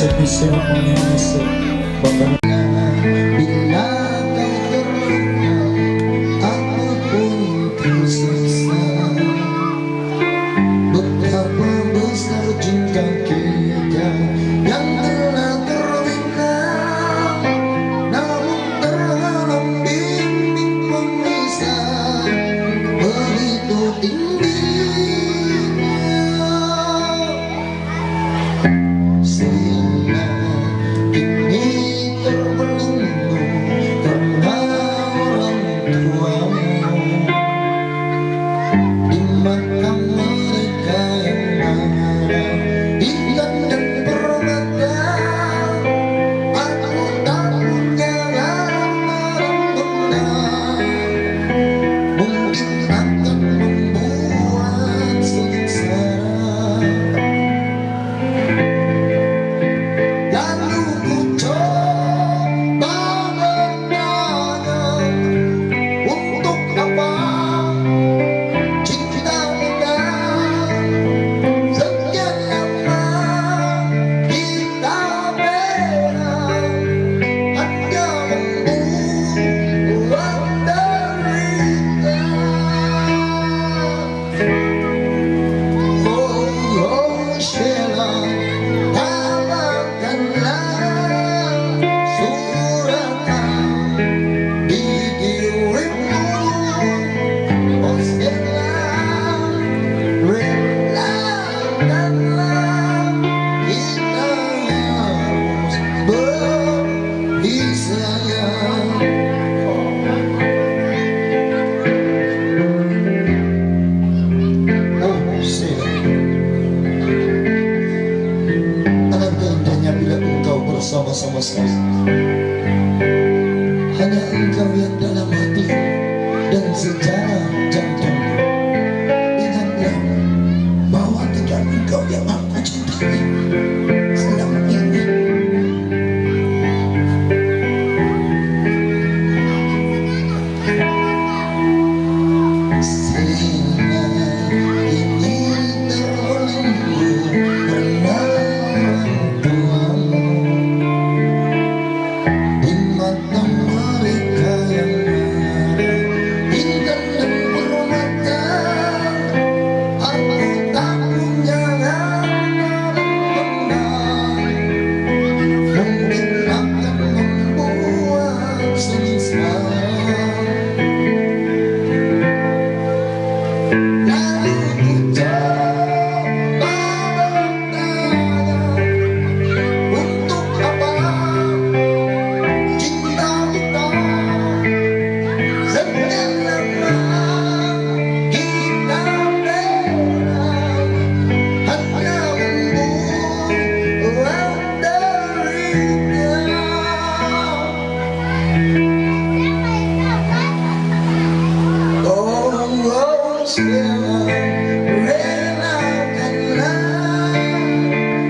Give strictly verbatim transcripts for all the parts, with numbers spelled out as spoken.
Bismillahirrahmanirrahim. Bila kau terluka, aku pun tersiksa. Betapa besar cinta kita yang telah terbina, namun terhalang dinding pemisah begitu tingginya. Sehingga kini terbelenggu karena orang tuamu. Di mata mereka yang ada ikan dan permata, aku tak punya harta dan benda, mungkin akan membuat sengsara. Lalu ku coba bertanya, untuk apa cinta kita sekian lama kita bela, hanya membuat derita. Oh, oh, Sheila, tabahkanlah suratan di dirimu. Oh, Sheila, relakanlah kita harus ber- Di saya. Oh, sila. Alangkah indahnya bila engkau bersama-sama saya. Hanya engkau yang dalam hatiku dan sejarah jantungku. Ingatlah bahwa tidak engkau yang aku cintai selama ini. Sehingga ini terlulu karena orang tuamu. Di mata mereka yang ada indah dan bermata, aku tak punya harta dan benda, mungkin akan membuat sengsara. Lalu ku coba bertanya, untuk apa cinta kita sekian lama kita bela, hanya membuat derita. Oh, oh, sekarang relakanlah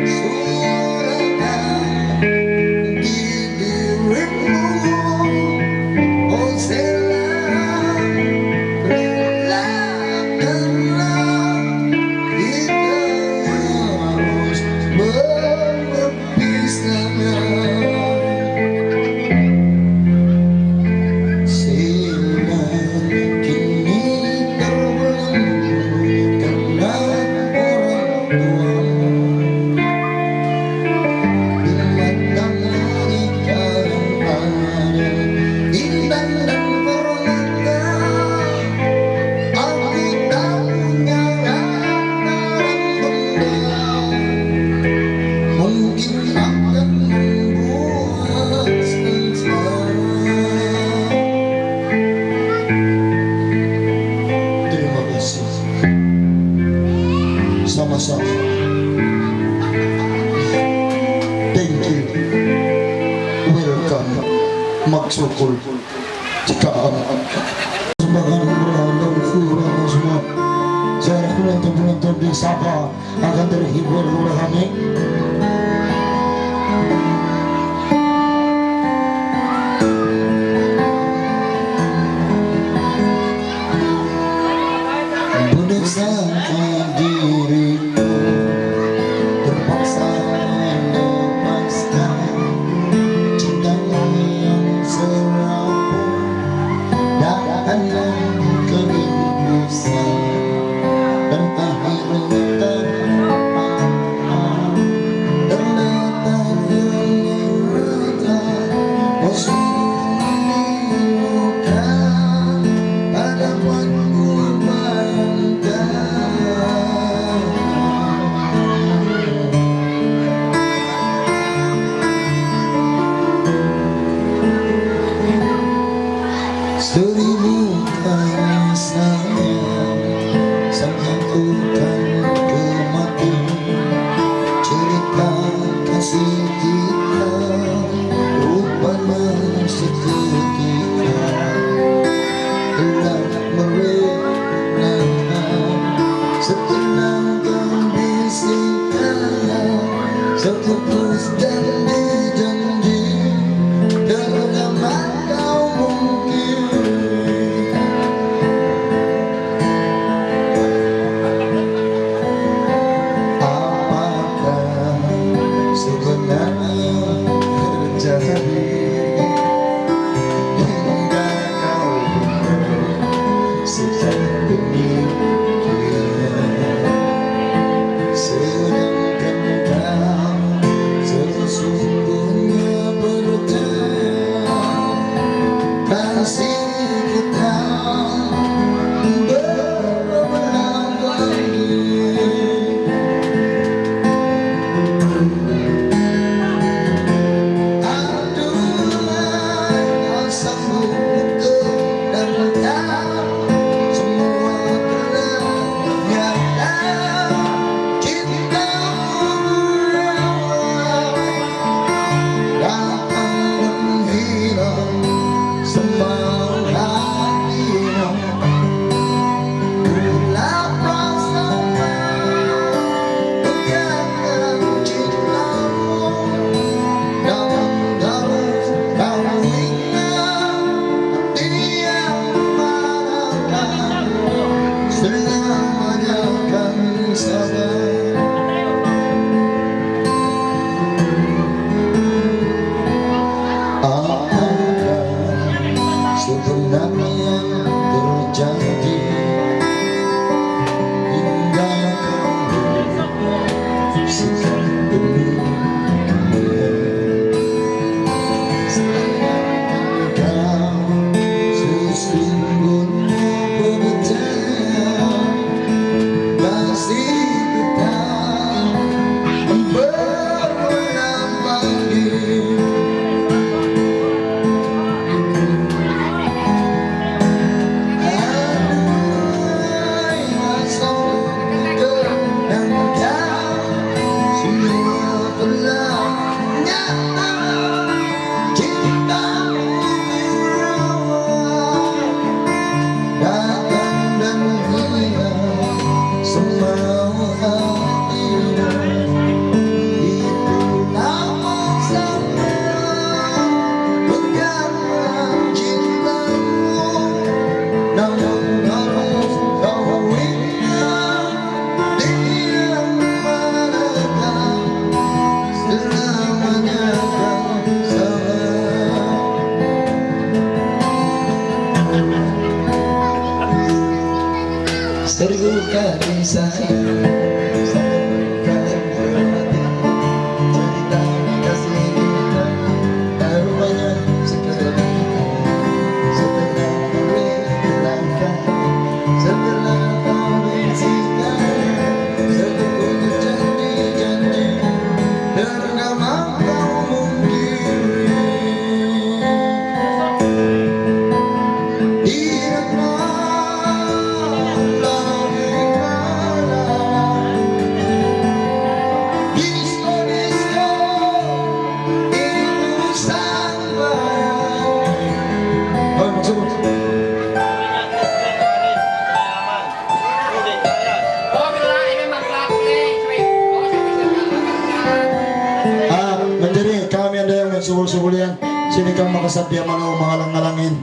suratan di dirimu. Oh, sekarang relakanlah kita harus ber- Pisngan. Sila kini terbelenggu karena orang tuamu. Di mata mereka yang ada intan dan permata. Aku tak punya harta dan benda, mungkin akan membuat sengsara. Terima kasih. Sama-sama. Thank you. Welcome. Magsukul. Sumbahan mura daw sura na suma. Saya kulang tempunan tobing sapa akan terhibur mura kami. Budak sangka diriku terpaksa menepati Terputus janji-janji, terdapat kau mungkiri. Apakah sebenarnya terjadi? Hingga kau bersikap demikian, sedangkan kau sesungguhnya percaya kasih kita berulang kali. Apakah sebenarnya terjadi hingga kau sikap demikian? Sedangkan kau sesungguhnya percaya kasih kita berulang pagi. Seribu kali sayang, seribu kali hormati, cerita kasih kita tak rupanya sekedar setelah kawin, setelah kawin kita, setelah janji-janji, terdapat kau mungkiri. Hirap na lagi pala. Disco, disco, inusang bayan. Ah, manjari kami anda yang magsubul-subul yan. Sini kami makasabi ang mga umangalang-ngalangin.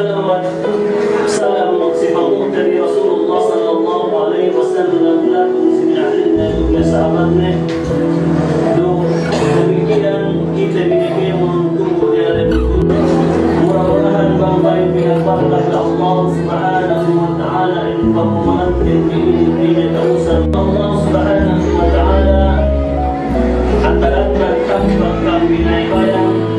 Salawat, salam, magsipanguta hi Rasulullah sallallahu alayhi wasallam, laung sin ahli niya, laung sin sahabat niya. Duun, damikkiyan kita binigay mu tungkol di alam itu. Mura-murahan bang bang pinagbarkat Allah subhanahu wa ta'ala in pagpamanantin di ini, di ini kausan Allah subhanahu wa ta'ala. At talatag tambak kang binaybayan.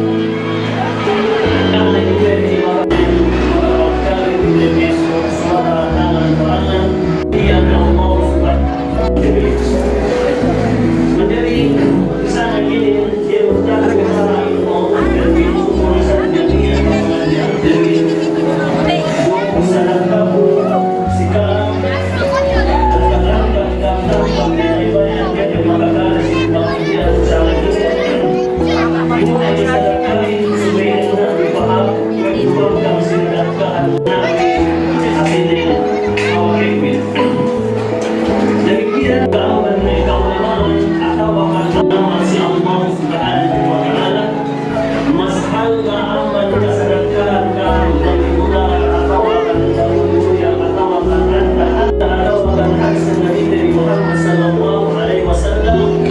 Mas halga' amban kasadakkahan kan paghibulan atawa kan paghibulan atawa kan anta, atawa kan hadis Nabi Muhammad sallallahu alayhi wasallam.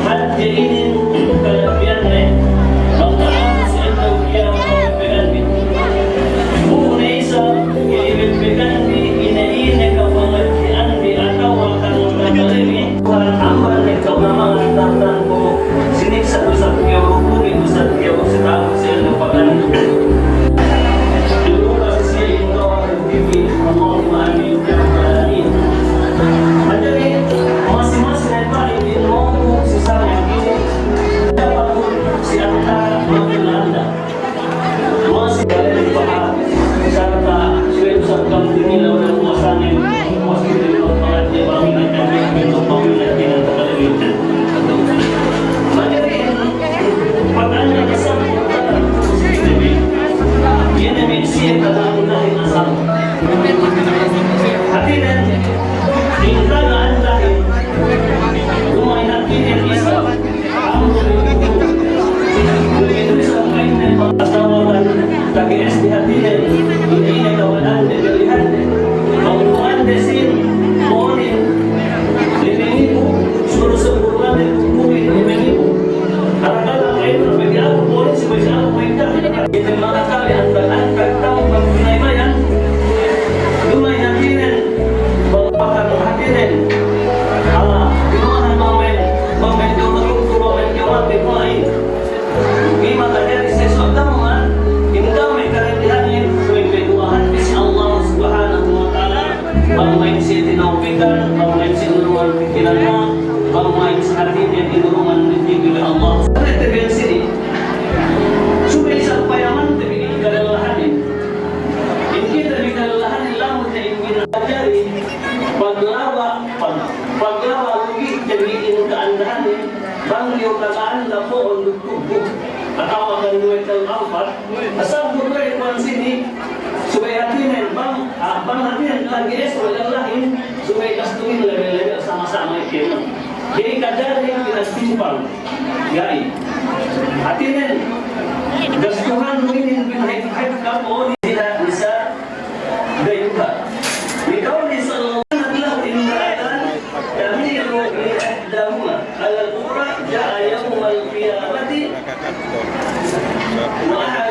Hati ini kalabihan ni, bang kamu si anta ukiya paghibulan ni. Bukun isa, ini paghibulan ni, ini, ini kapangadjian ni atawa kan kakalimi. Kuan amban ni kaulamaan tantang ku siniksa dusa tiyaw rukun, dusa tiyaw sitaw, siya na pagan. Dulu kasi siya yung kawan ng T V, Allahumma amin, ya rabbal alamin. Manjari, masi-masi na iba, hindi mo si Sam yang ini. Dapat po si Anta, Anta. Masi kali di baha', sarta' sweldo sa kampanya nila, wala' pumasahin, pumas kita yung mga pangat niya, pamilya niya, yung pamilya niya, yung pamilya niya. Manjari, pag-anya ka sa mga taga-, yan ang siya, taga-, taga-, taga-, hati na, yung taga-, taga-, umay na, isa, Atawa kan, taga S D hatihan, ini, ini kawalan, ini pilihan, pagbuhan, desin, morning, lima ribu, suruh sebulan, lima ribu, lima ribu. Kadang-kadang, kayo, pwede ako, morning, si pwede ako, pwede ako. Kita makakali, antag-antag, tau, pag pinaymayan, lumay na kinin, pagpakan, hatinin. Ah, di mo na, mamay, mamay, di mo na, mamay, di mo na, Di' makajari sesuatu man, in kamu karayawan, subay pagduwaahan sin Allah Subhanahu wa Ta'ala, bang mayan siya tinawpikan, bang mayan siya tinulungan pikilan mu, bang mayan siya hati niya tinulungan, ridin niya Allah. Sa' ito ba yan sini? Subay sa' payaman, tabi kalalahanin. In kita di kalalahanin, lamud na in ginajari, paglawa, pag-, paglawa, lugi, tabi in kaandahanin, Bang niyu kataan na puun nagtugtug. Atawa kan duwa tau ampat. Asal duwa kuwan sini. Subay hatihan, bang, ah, bang hatihan lagi es, wala' lain. Subay gastuhin labi-labi sama-sama ikin. Di' kajari pinagtimpang. Gay. Hatihan, gastuhan mu ini pinahit-hit ka po, di' na isa. Dayuha. لقوله صلى الله عليه وسلم: امرأتان تميل إحداهما على الأخرى جاء يوم القيامة وأحد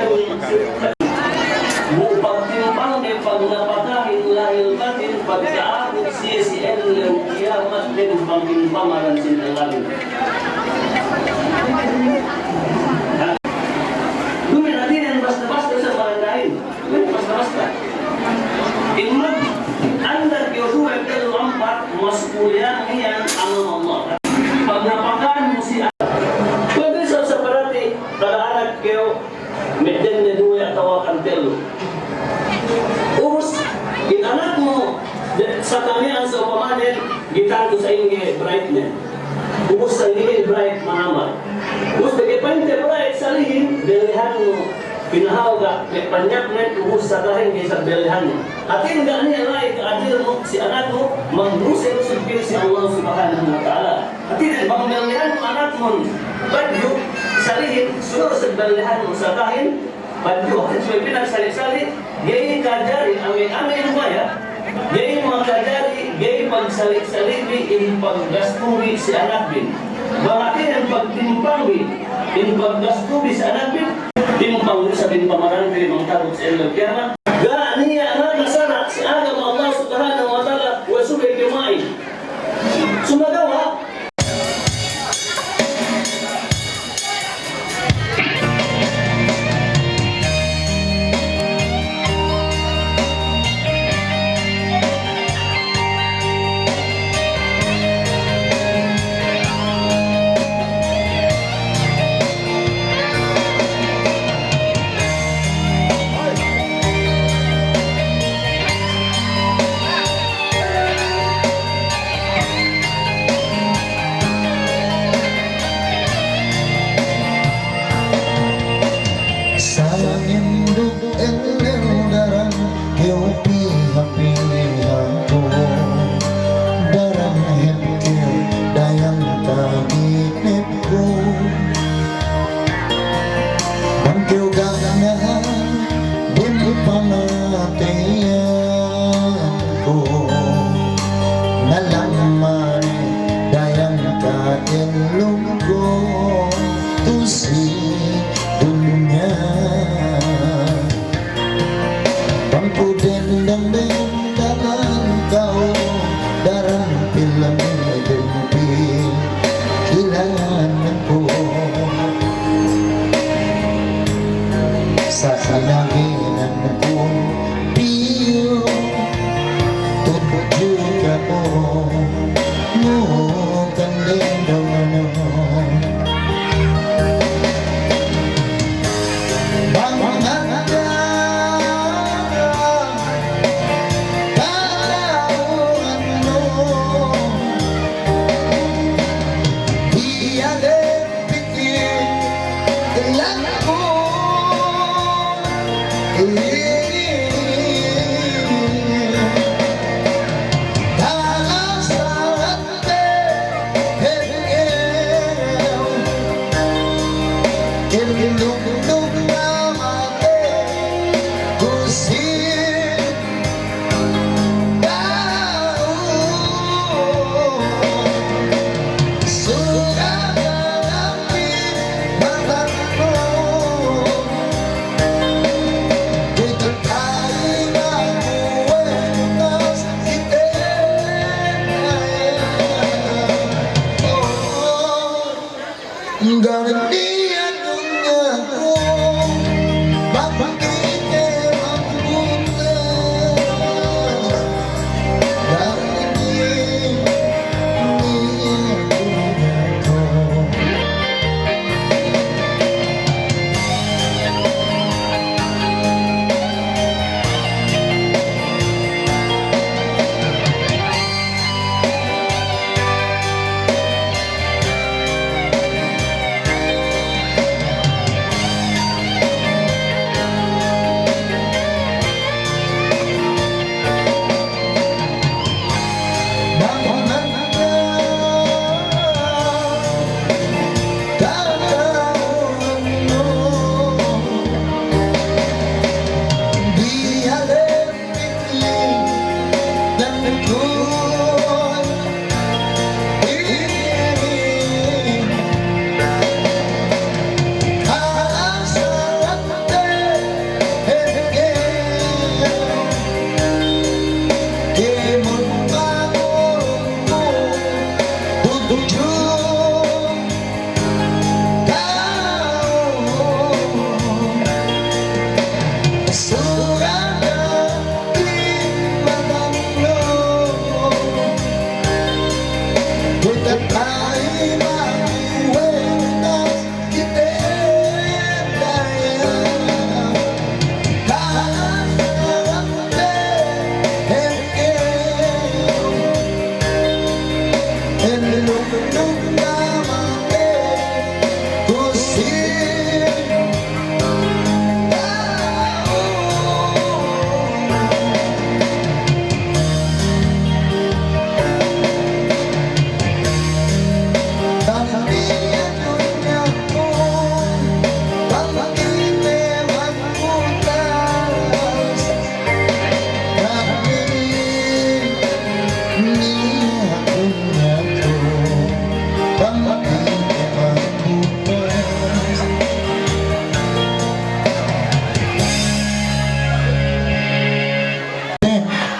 Bu pagtimpang di' pagnapakahin lahil batin, pagkaabut siya sin ellew kiyamat, di' pagtimpang aran sin ellew. Dumatung na di' yan basta-basta sa mga lain. Basta-basta. In mag-andar kaw duwa, tellu, ampat, mas kulang yan ampa Allah. Pagnapakan mu siya. Pwede sa, sa parati, taga anak kaw, may dende duwa atawa kan tellu. Ubus, in anak mu, de-, sa kamiyan sa upamanin, gitan ku sa inge brightness. Ubus sa ngin bright manamal. Ubus bagi pante bright salihin, belihan mu, pinahalga', may panyap na ubus sa kahin kaysa belihan mu. Atin gani alay ka adil mu, si anak mu, magdusa-dusa si Allah Subhanahu wa Ta'ala. Atin bang belihan mu anak mu, badyu, salihin, sunod sa belihan mu sa kahin, Bantu, subay pinagsali'-sali', ga'i kajari, ame-ame in maya, ga'i makajari, ga'i pagsali'-sali' bi in paggastu bi sin anak bi. Bang hati in pagtimpang bi, in paggastu bi sin anak bi, timpang isab in pamarangkay mangtabut sin ellew kiyamat. Ga' niya na nasara' sin agama Allah Subhanahu wa Ta'ala, wa subay kiyamat. Sumagawa',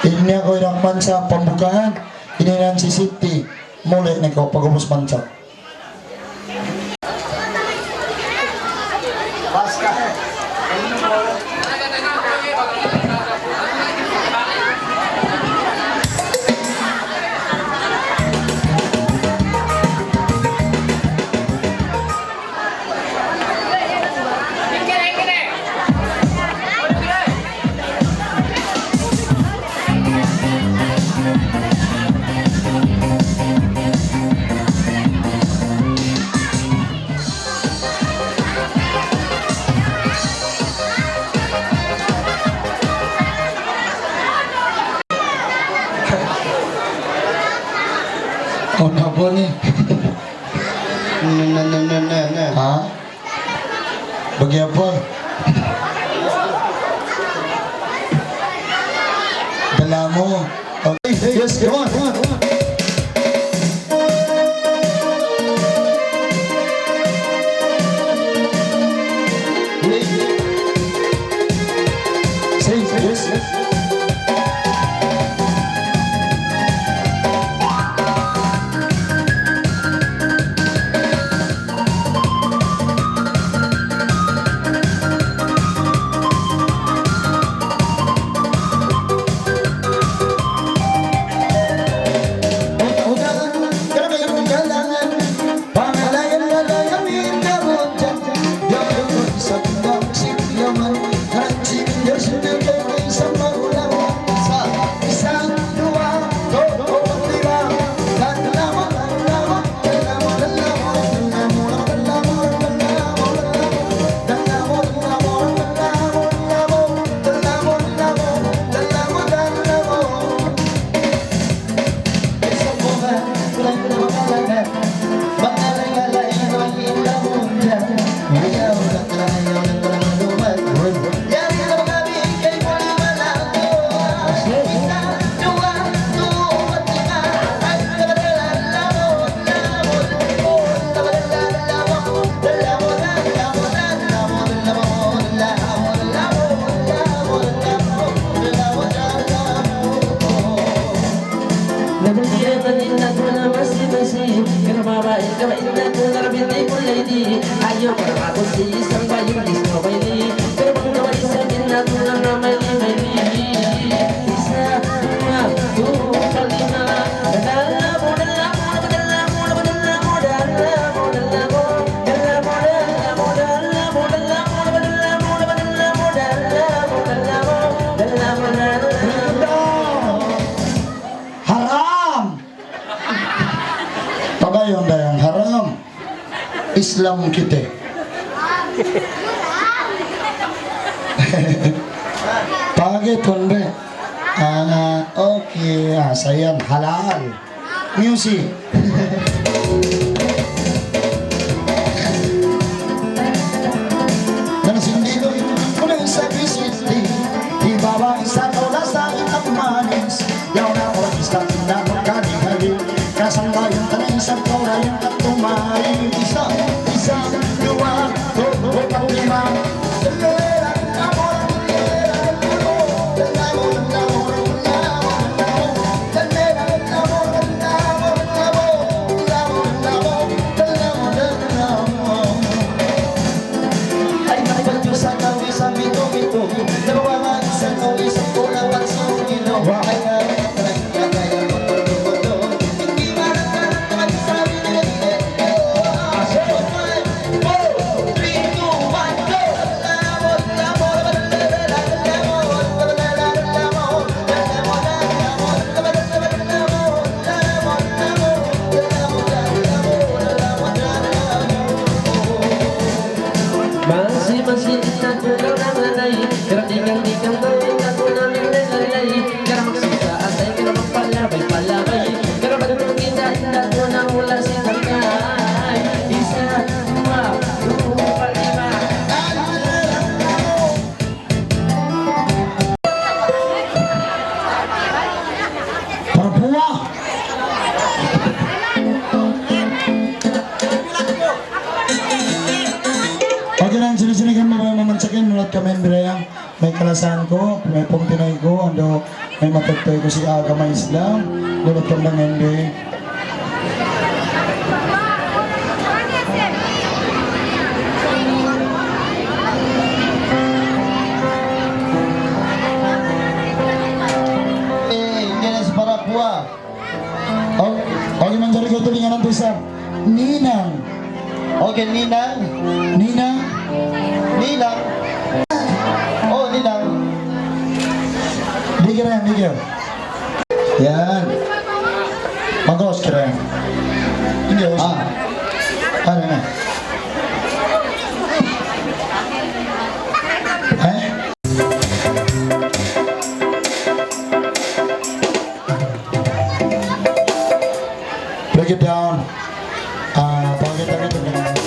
Ini aku irang mansa pambukaan, ini nan si Siti, mulai ni kau pagubus mansa. Oh, napa ni? Na, na, na, na, na, na. Ha? Bagi apa? Balamu. Okay, yes, come on. Say, yes. Haram. Pagayun da yan, haram. Islam kita. Pagi pun be. Ah, okay. Ah, sa' yan, halal. Music. Nang sindino, kung sa bisiti, di ba ba sa tola sa itang manis? Yaun na oras sa tindahan kari-kari. Kasambayan tayo sa tola yung katumari. Isa, isa, duwa, tulo, upat, lima. San ku, may pungtinay ku, ando, may matagtay ku sin agama Islam, lulutong ng hindi. Eh, hindi na sa parakuha. Oh, okay, manjari kaw tulinganan tu isab. Ninang. Okay, Ninang. Ninang. Ninang. Oh, Ninang. Bigyan na yan, bigyan. Yan. Mag-host ka rin. Hindi, host. Ah. Ano na? Eh? Break it down. Ah, break it, break it, break it.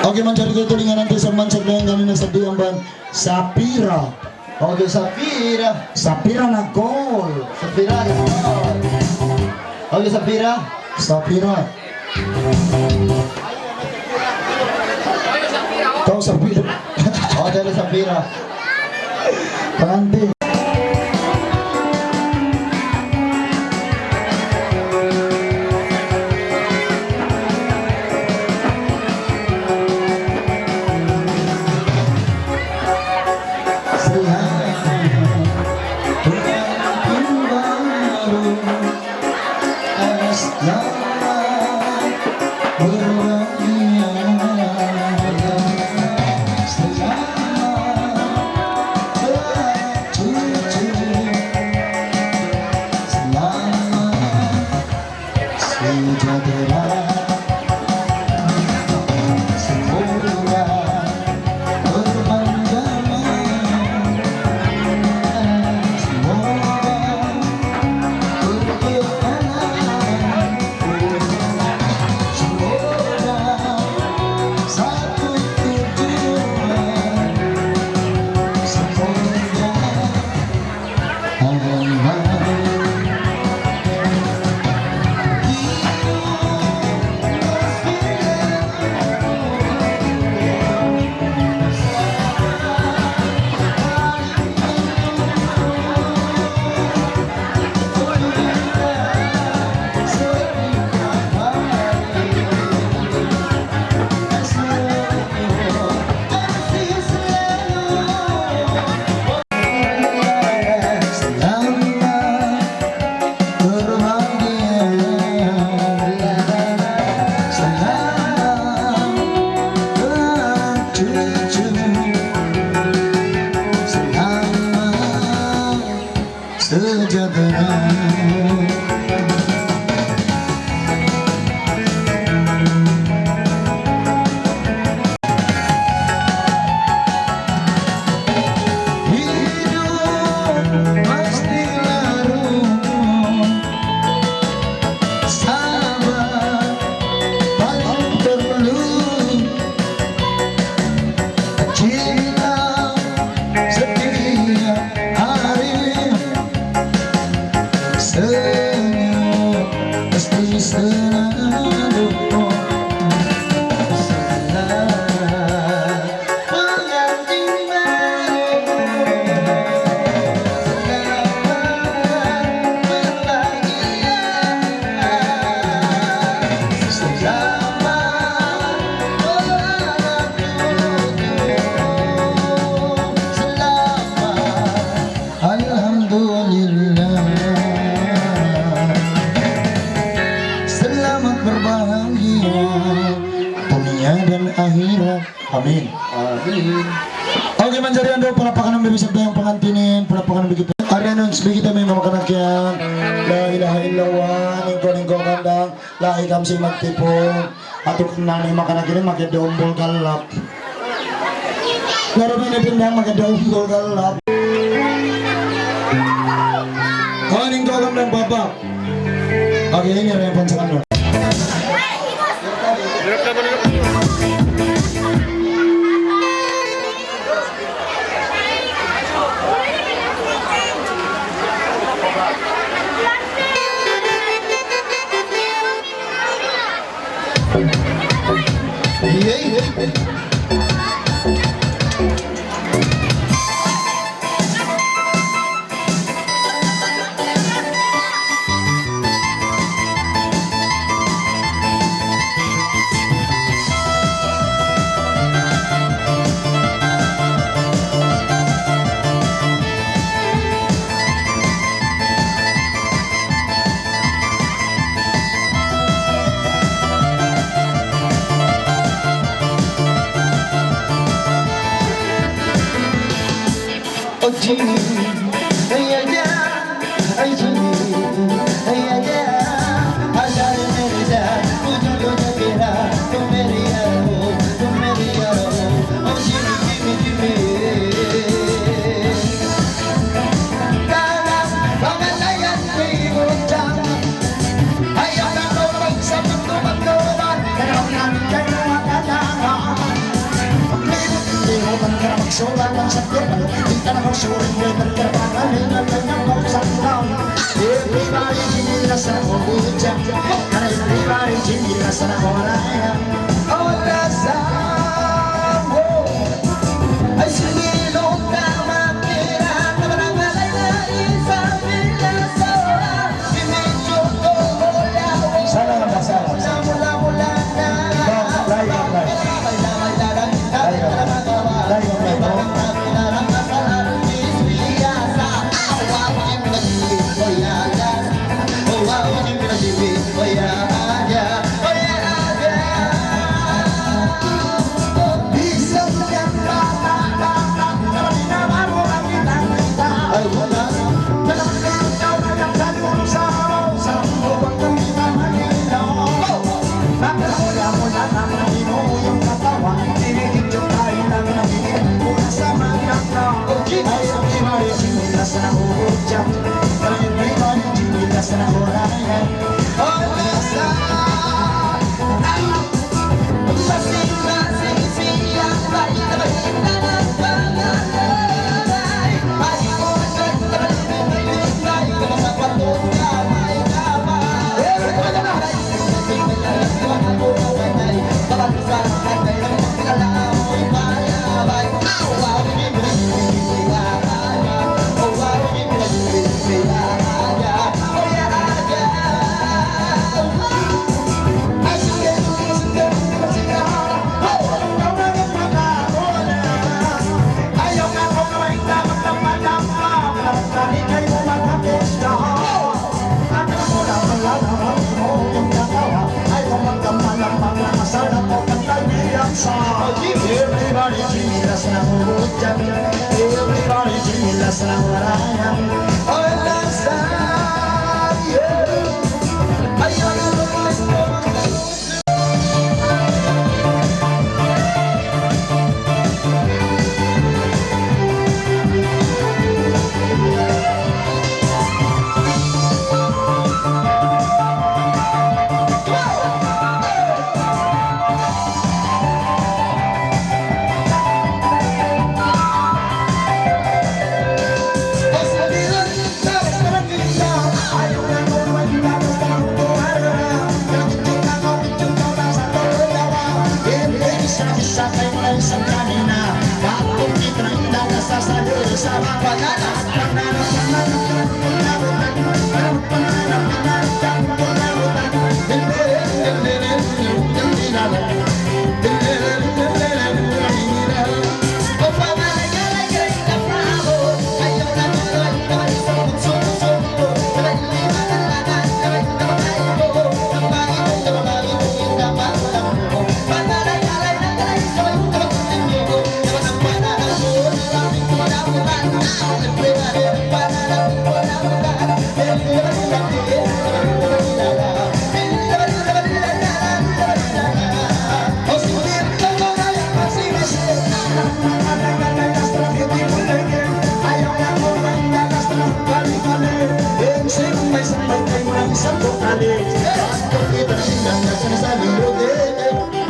Okay, manjari kita tulingan nanti sa manjari yang kami nasa diamban. Sapira. Okay, Sapira. Sapira na goal. Sapira na goal. Okay, Sapira. Sapira. Kau Sapira. Oh, dari Sapira. Panganti. Alhamdulillah. Selamat berbahagia dunia dan akhirat. Amin. Amin. Okay, manjari andu', palakpakan namu' bisan pa in pangantin, palakpakan namu' bisan. Ari anun, bisan kita may makanak yan. La ilaha illallah, ningko, ningko, kandang. Lahi kam sin magtipun. Atu' kandang in makanak ini, magdaumbul galap. Laru ini pindang magdaumbul galap. Oh, ningko, kandang, baba. Okay, ini rin pansakan. Everybody give me the sun of Obuja. Everybody give me the sun of Oraya. Oh, the sun. Salam, salam, salam. Lain, lain. Lain, lain. Lain, lain. Everybody give me the sound of Obuja. Everybody give me the sound of Oraya. Oh, the sun, yeah.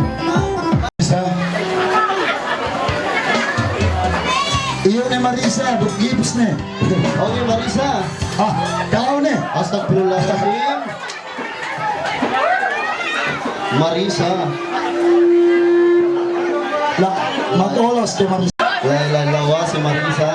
Marisa. Iyu ne Marisa, duk gips ne. Okay, Marisa. Ah, kaw ne. Astagfirullahalazim. Marisa. La, matulas ke Marisa. La, la, lawas si Marisa.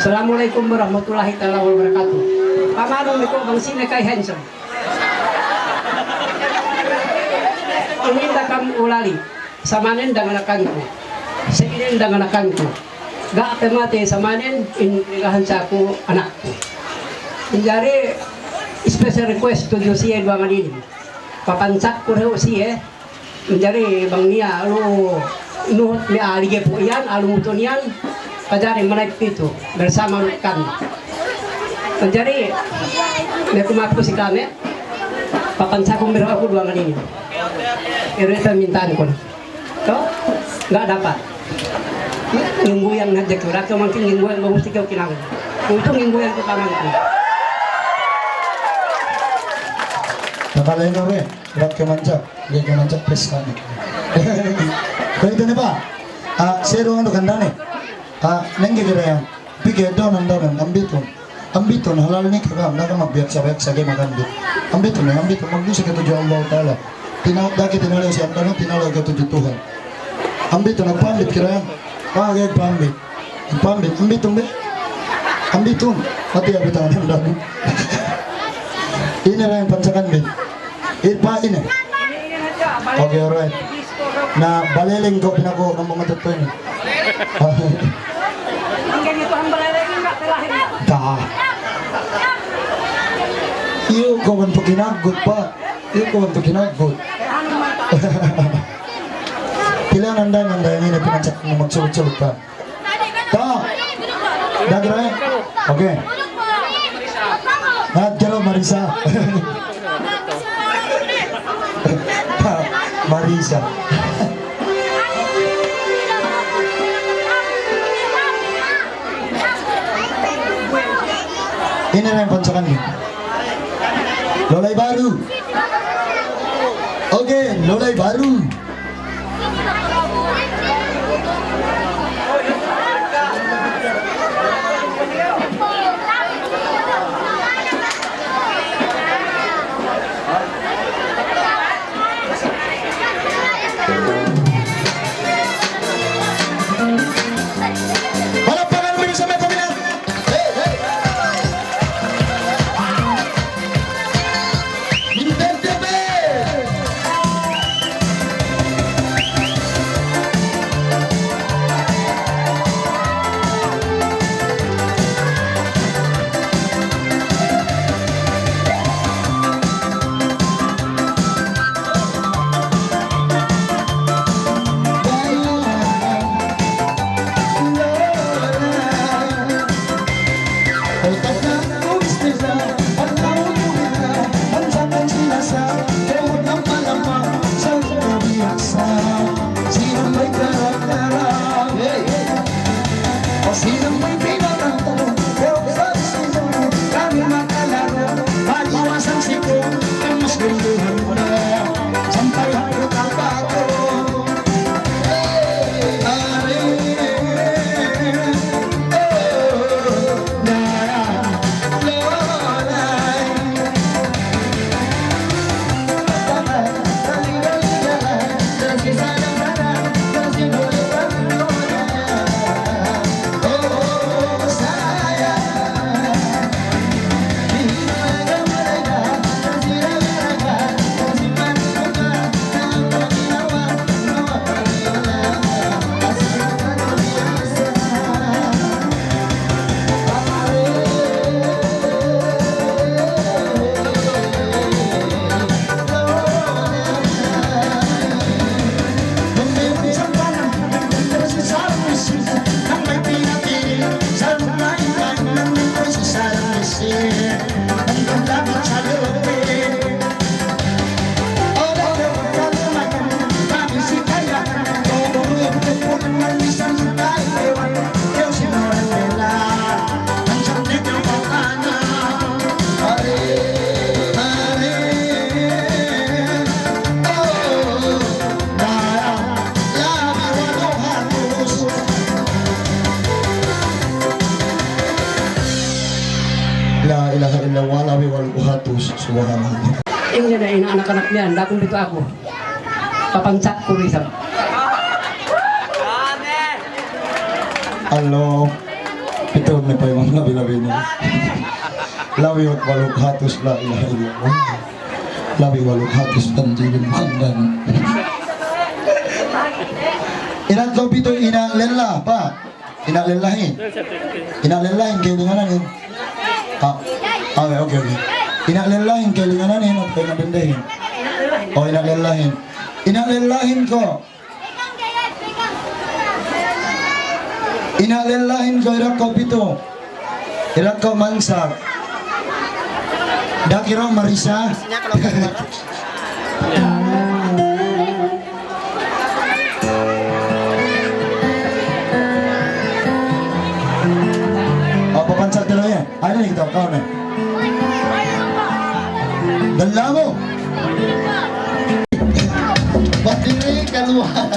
Assalamualaikum warahmatullahi taala wabarakatuh. Pamanung ni ku bang sine kay handsome. Ini da kam ulali. Samanin danganakan ku. Sinin danganakan ku. Ga' pe mati samanin in ilahan sa ku anak ku. Jari special request tudju siye duwa ngan ini. Papansak ku rehu siye. Manjari bang niya, alu, nuhut niya, alige pu' yan, alu mutun yan, kajari manayip pitu, bersama kami. Manjari, may kumaku si kami, papansakun biro aku duwa ngan ini. Iri ita mintaan ku na. To? Ga' dapat. Ngingguyan na hadja ku, raku mangkin ngingguyan, bang gusti kaw kinangun. Untung ngingguyan ku kaman ku. Nakalain na rin. Ibarat kaw manjak, ibarat kaw manjak, please kami. Pwede na ba? Ah, zero ano ganda ni? Ah, nanggigira yan. Bigay daw ng daw ng ambitun. Ambitun, halal ni kakam, naga magbiyak sa biyak sa gay magambit. Ambitun na, ambitun, magdusa ka tudju Allah Ta'ala. Tinaw, daki tinalaw si Abdallah, tinalaw ka tudju Tuhan. Ambitun, nagpaambit kira yan. Mga gay paambit. Pambit, ambitun be. Ambitun. Hati ya bitang dagu. Ini ra in pansakan be. Ipa ini. Okay, alright. Na baliling ku pinaku ng mga tutuin. Da. Iyo, kawan tu kinagut pa. Iyo, kawan tu kinagut. Kailangan nanda, nanda ini pinansak ng magsulot-sulot pa. Ta. Dagra, eh? Okay. Ngadjaro Marisa. Marisa. Ini na in pansakan niyu. Lolay baru. Okay, lolay baru. Palakpakan dulu sa mga pamilya. Hey, hey. La ilaha illallah, labi walu hatus, subhanallah. Ini na in anak-anak niya, dakun dito aku. Papansak ku isab. Hello. Ito na pa yung mga labi-labi niya. Labi at waluhatus, la ilaha illallah. Labi waluhatus, tanjilin mandan. Ina' kaw pitu, ina' lella, pa. Ina' lellahin. Ina' lellahin, kailangan na yun. Ah, okay, okay, okay. Ina' lellahin, kailangan na yun, at kailangan dendehin. O, ina' lellahin. Ina' lellahin ko. Ina' lellahin ko, ira ko pitu. Ira ko mansak. Dakiro marisa. O, papansak dulu ya. Ano yung ito? Kaw na. Dalamu. Pati rin, kaluha.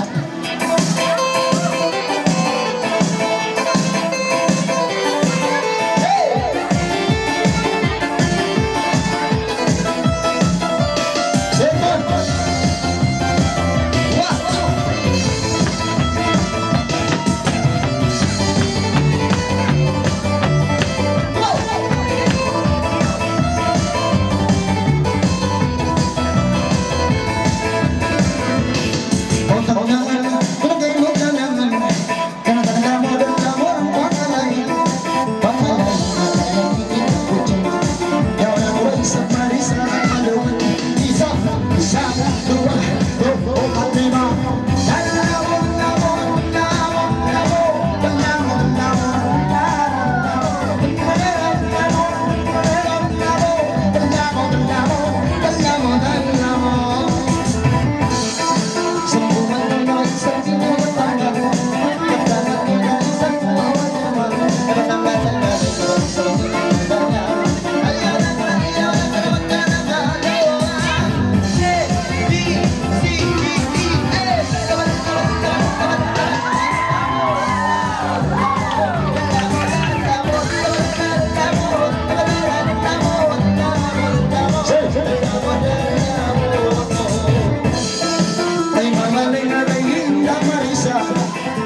Ay, mamaling na rin, Marisa.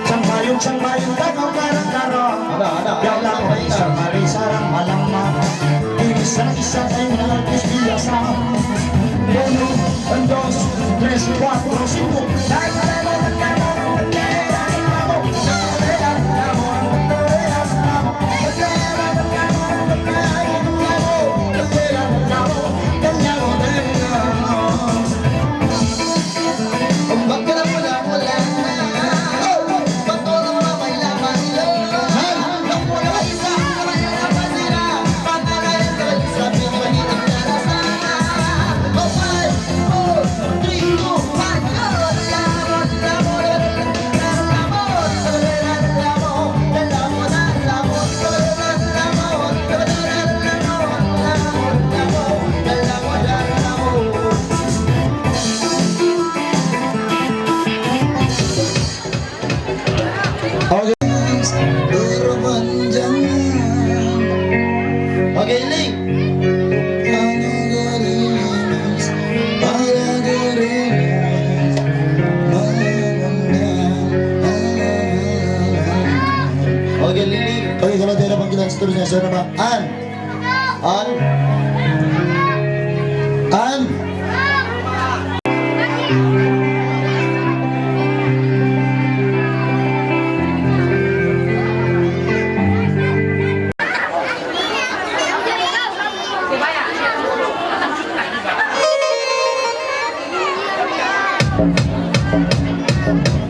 Siyang bayong, siyang bayong, tagaw, karang-karang. Ada, ada. Yan lang, Marisa, Marisa, rang malama. Isa, isa, ay, mga biyasa. Uno, dos, tres, cuatro, cinco. Okay. Okay, Ling. Okay, Ling, Ling. Okay, kalau tiada panggilan seterusnya, siapa, Pak? An. An. An.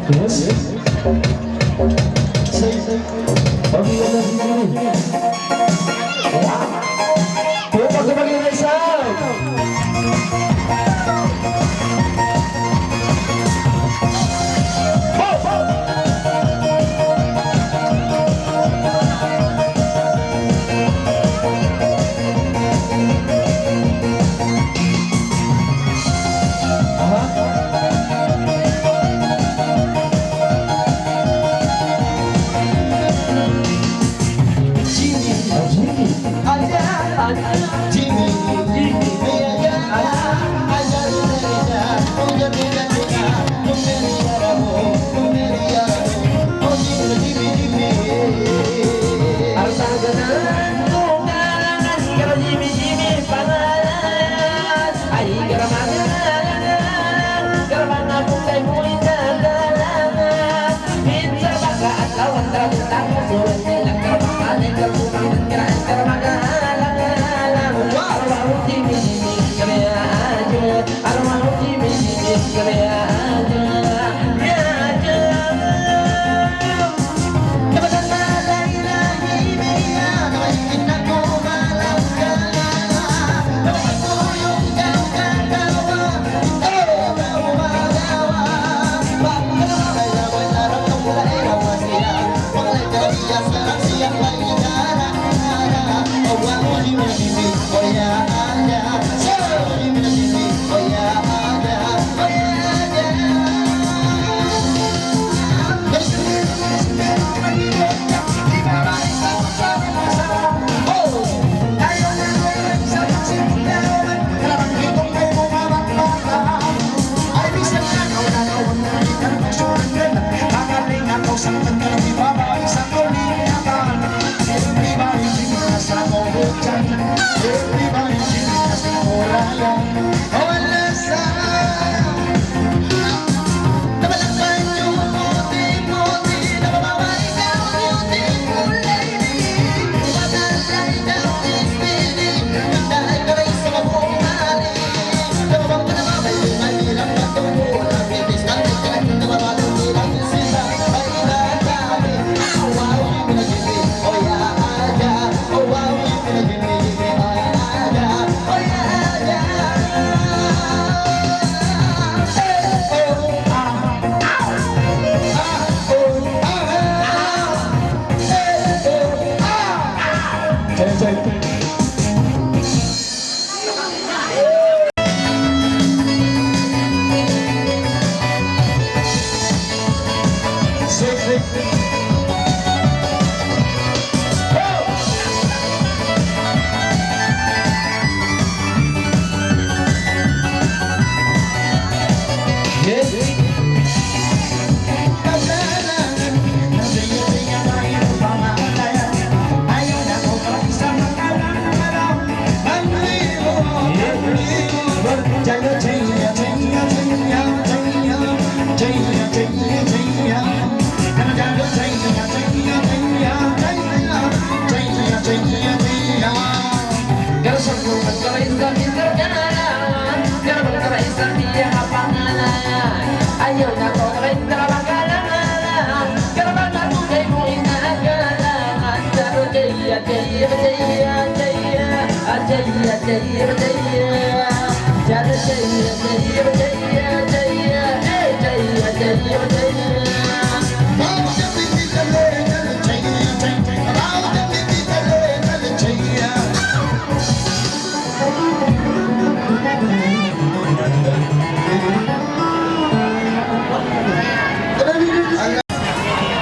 Yes. Say, say.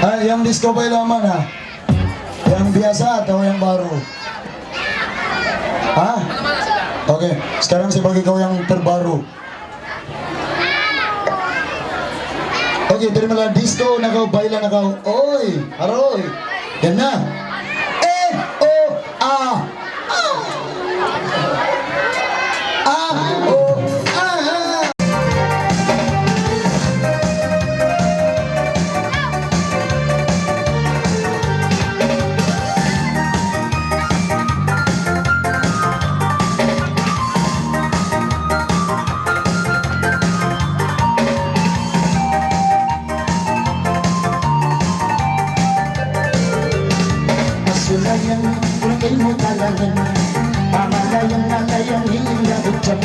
Ah, yang disco pa ilaman, ha? Yang biasa atau yang baru? Ha? Okay, sekarang saya bagi kau yang terbaru. Okay, terima kasih. Disco na kaw, baila na kaw. Oy, aroy. Yan na. Eh, oh, ah. Ah, oh, ah. Asulayan, ulay mu talangan. Pamalayan, nalayan, hinda butang.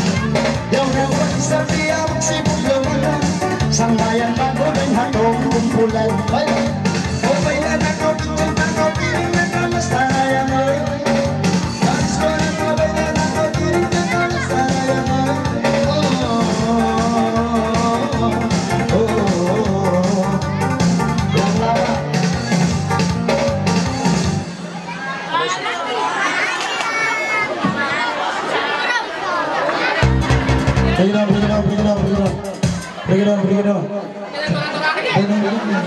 Yaw na wa isab diya magsibug lawan. Sangbayan bago' in hatong kumpulan. Ay! Upay na nako, picture na ko, piling na ko, basta yan, oy. Bring it on, bring it on, bring it on. Bring it on, bring it on, bring it on.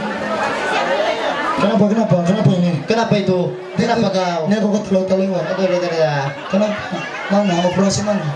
Kenapa, kenapa, kenapa ini? Kenapa itu? Kenapa kau? Ini aku ketawa-tawa. Aduh, aduh, aduh, aduh. Kenapa? Mana? Operasi mana?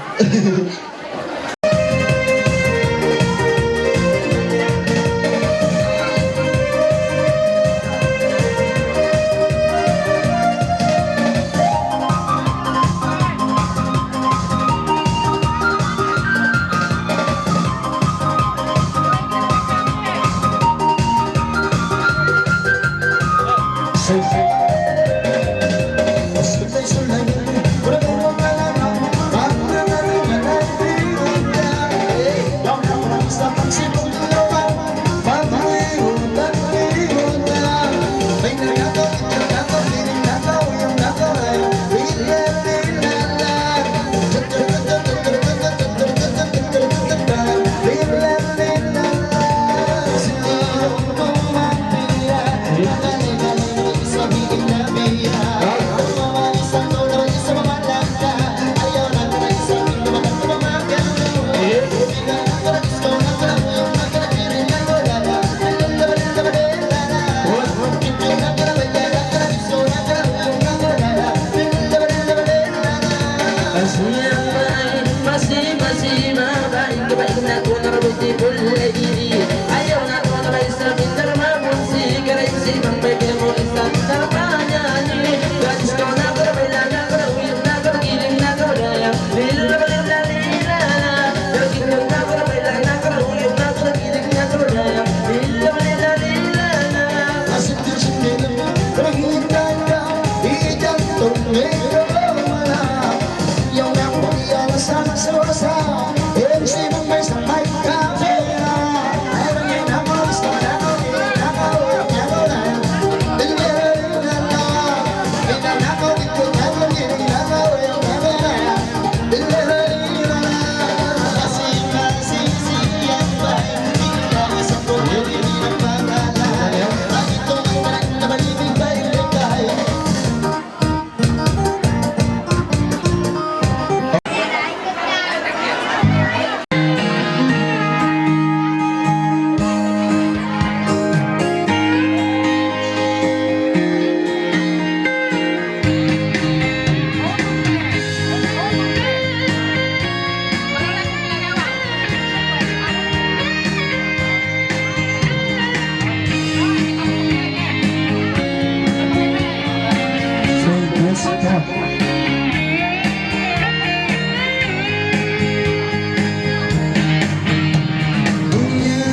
Dunya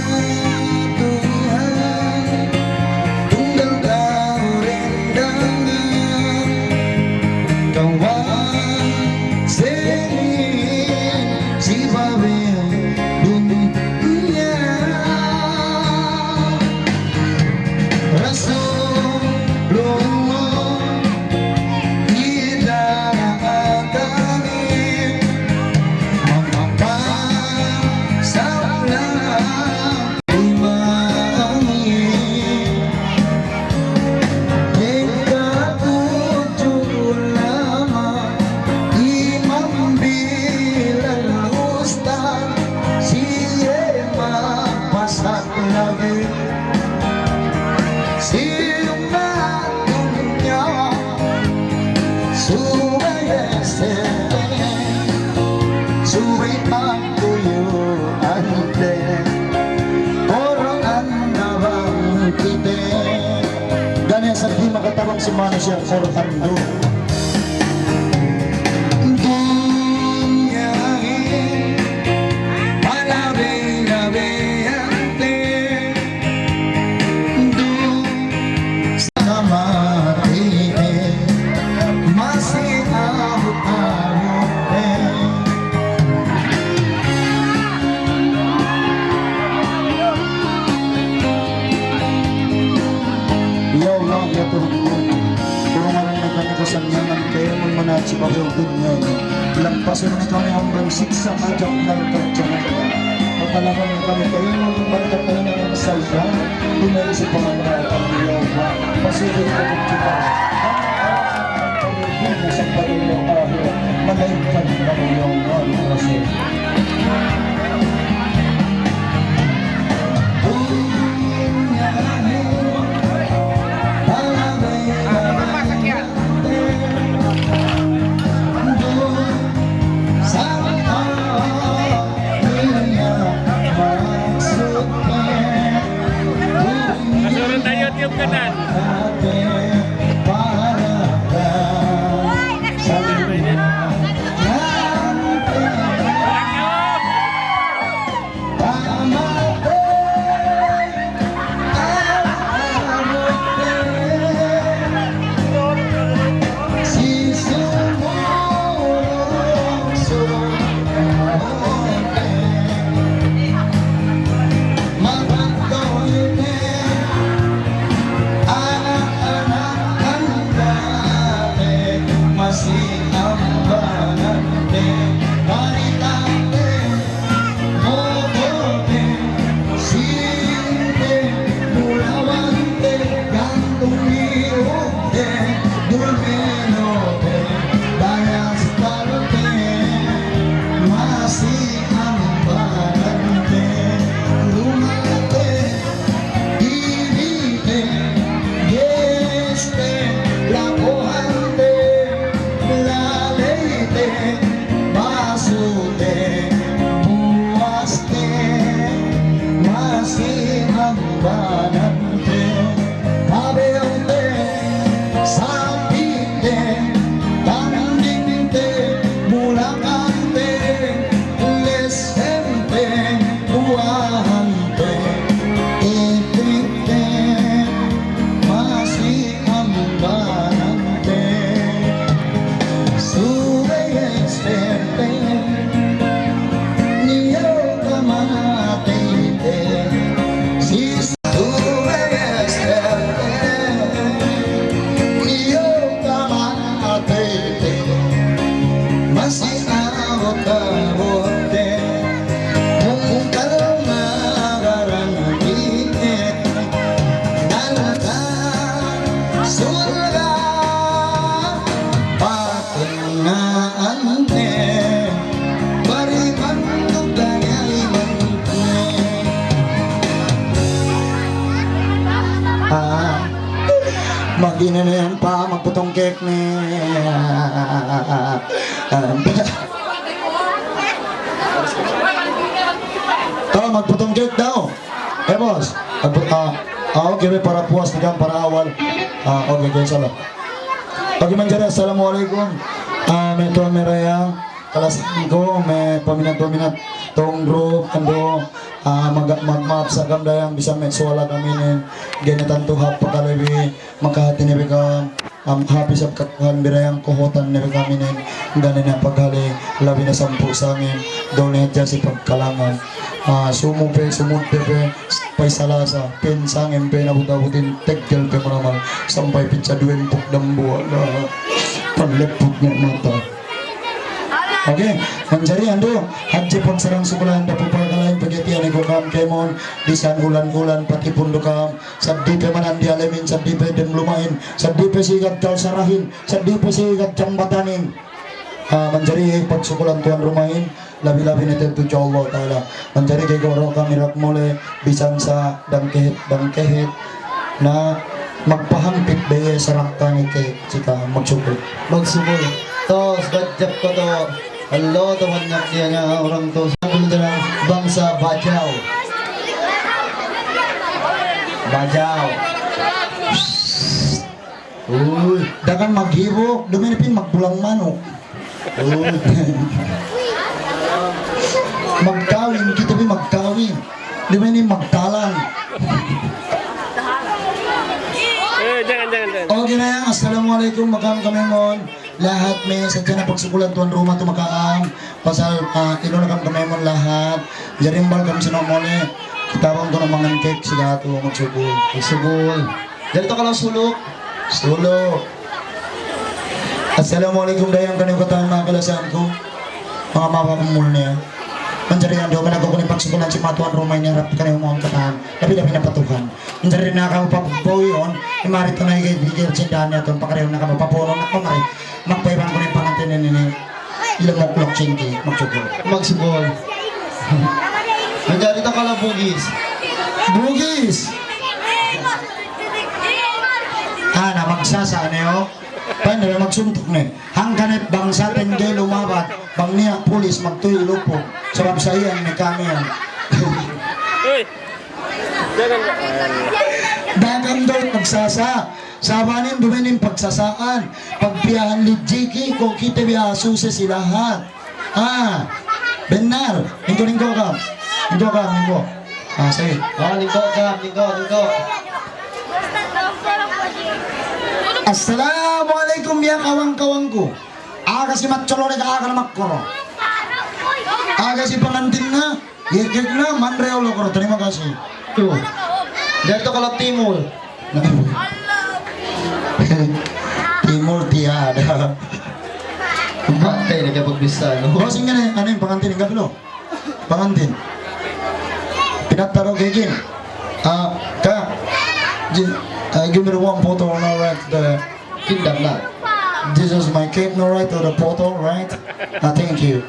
Tuhan, tunggal kaw rindangan, kaw in sini sibawi dunya. Rasulullah, kita akan mamapasalam imani. Tingkat tujuh ulama, imam bilal ustad, siye mapasat lagi. Siyu na dunya, subay ese, subay pagtuyu ante, Qur'an na bang kite. Gani sa di' makatabang sin manusiya' Qur'an duun. Dunya in palabi-labihan te, duun sa kamati te, masi abut-abut te. Ya Allah, ya Tuhan ku, tulungan na kami kasannyangan kaymu manachik ha dunya ini. Lampasan na kami ha siksa' ajak narka' jahannam. Pagpalaban na kami kaymu, bantang kami na sa iya, tunay sa pangandaan, ya Allah. Pasugid ka kita. Sa pag-ibig sa pag-ibig, malaingkan na iyong Rasul. Kasurun tayo YouTube kanal. Cake ni. Tara, magputong cake daw. Eh, boss. Magput-, ah, ah, okay, para puas ni kan, para awal. Ah, okay, okay, salah. Okay, manjari, assalamualaikum. Ah, may tuwan, may raya. Kalasahan ku, may paminat-paminat tong group, andu', ah, mag-, mag-, maap sa kam dayang bisan may suwala kami ni, gana tantu hap pakalabi, makahati ni bika, am, hap isab katuhan birayang kuhutan ni bika minin, gana na paghali, labi na sampu sangin, daw na hadja si pagkalangan. Ah, sumu pe, sumud pe pe, pay salasa, pin sangin pe, nabut-abutin, teggel pe manamal, sampay pitsa duwempuk dambuwa' na, panleput niya mata. Okay, manjari andu', hadja pagsarang-sukulan da pupagkalain pagkatiyan iku kam kemon, bisan ulan-ulan patipun du kam, saddi pe manan di alimin, saddi pe dem lumain, saddi pe sigad kalsarahin, saddi pe sigad jambatanin. Ah, manjari pagsukulan tuan rumahin, labi-labi na tudju Allah Ta'ala. Manjari kay guru kami rak muli, bisan sa dangkehit, dangkehit, na magpahampit beye sarakka ni kay sika magsukul. Magsukul. Tos, badjap ko to. Hello, to banyak dia nga orang to. Bangsa Bajau. Bajau. Uy, dagang maghibuk, dumini pin magbulang manuk. Uy. Magkawin, kita pin magkawin. Dumini magtalang. Eh, jangan, jangan, jangan. Okay na yan. Assalamualaikum, makam kami mon. Lahat may sadja na pagsukulan tuan rumah tu makaam. Pasal, ah, ilo na kam kami mon lahat. Jari imbal kam sino muli. Kitabang ku na mangan cake, siga tu magsukul. Magsukul. Jari tu kalau suluk. Suluk. Assalamualaikum dayang kaniyu katan manga kalasahan ku. Manga mama kumul niya. Manjari andu', managuk ku ini pagsukulan sin manga tuan rumah ini harap kaniyu manga katan. Labi-labi na pa Tuhan. Manjari na kamu pa buyon, imari tu na higit-higit sin daan niya tuan, pakariun na kamu pa puno na kamu mari. Magpaiban ku na in pangantin ini, ini. Lumukluk sin ki, magsukul. Magsukul. Manjari ta kala Bugis. Bugis! Ah, na magsasa' niyu. Paano na magsuntuk ni? Hangkan it bangsa ten di lumabat. Bang niya pulis magtuy lupuk. Sabab sa iyan ni kami yan. Uy! Dagang daw magsasa'. Sabanin dumain in pagsasaan. Pagpiyahan lijiki, kung kita biya' susi sila ha. Ah, benar. Lingko, lingko ka. Lingko ka, lingko. Ah, sige. Ah, lingko ka, lingko, lingko. Assalamualaikum ya kawan-kawanku. Aga si Matcholore ka aga na makkuro. Aga si pangantin na. Yekek na, manre ulo ko, terima kasih. Tu. Dito ka lang Timor. Timor tiada. Patay na kaya pagbisa, no? Bossing yan eh. Ano in pangantin? Ikaw, Pilo? Pangantin. Pinataro kay Jin. Ah, ka. Jin, ah, give me the one photo on our right there. Kindak na. This is my cake, no right to the photo, right? Ah, thank you.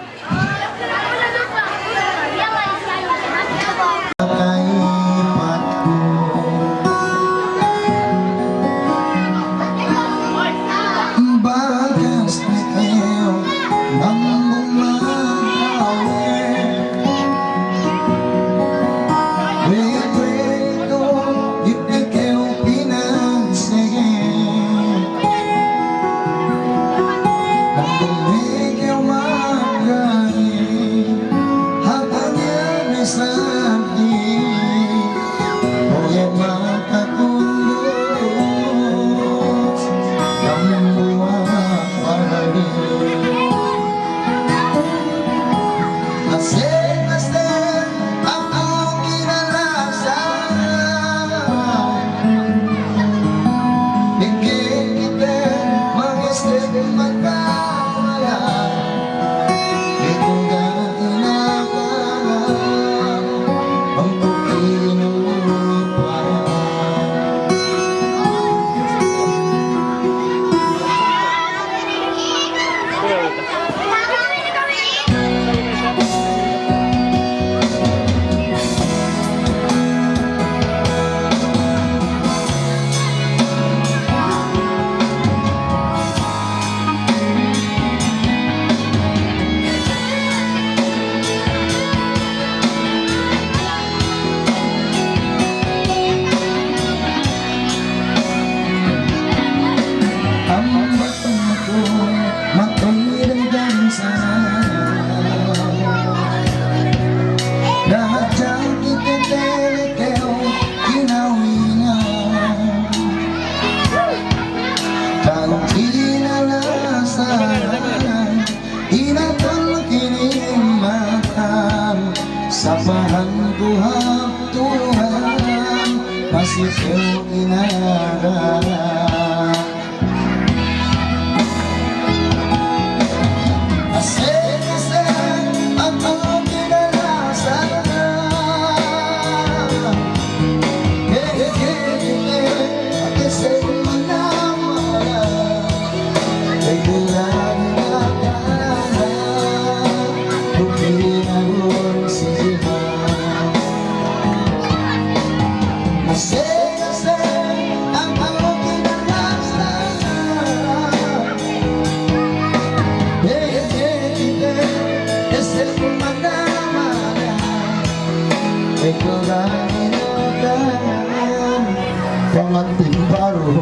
Pangantin baru.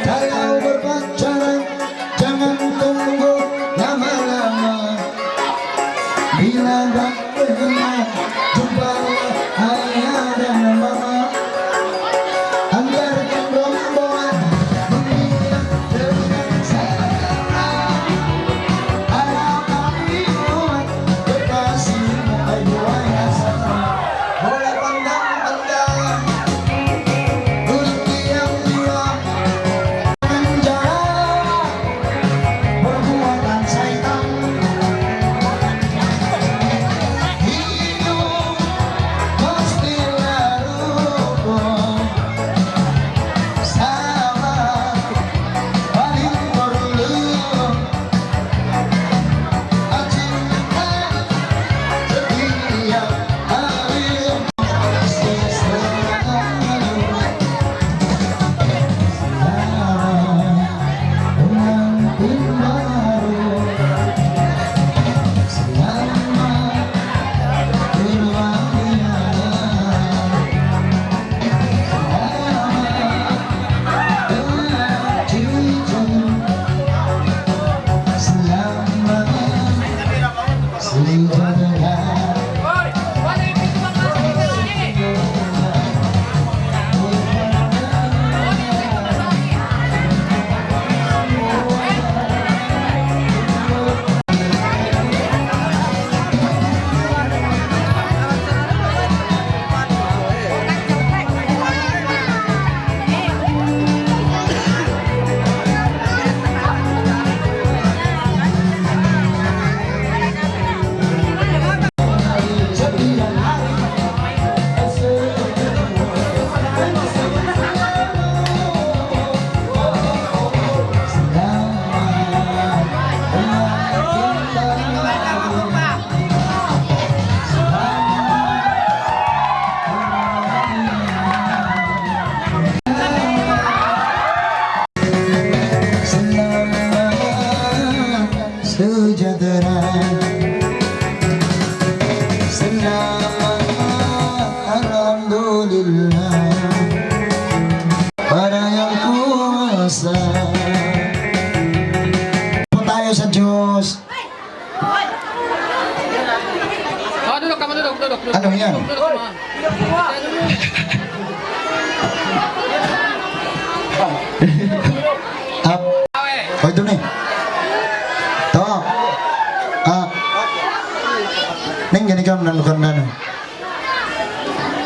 Kalau berpacaran, jangan tunggu lama-lama. Bila dah kenal, jumpalah ayah dan mama. Antarkan rombongan dunia dengan segera. Ada kami buat kekasihmu, ay buaya sama. Bola pandang-pandang, gunung diam-diam. Penjara, perbuatan syaitan. Hidup pastilah rukun. Sabar paling perlu. Cinta setiap hari. Selamat sejahtera. Selamat, alhamdulillah, pada Yang Kuasa. Tayo sa Diyos. Ah, duduk kamu, duduk, duduk, duduk. Ano yan? Duduk, duduk, duduk. Up. O, ito na. To. Ah. Neng, gani kam, nanu kan nanu.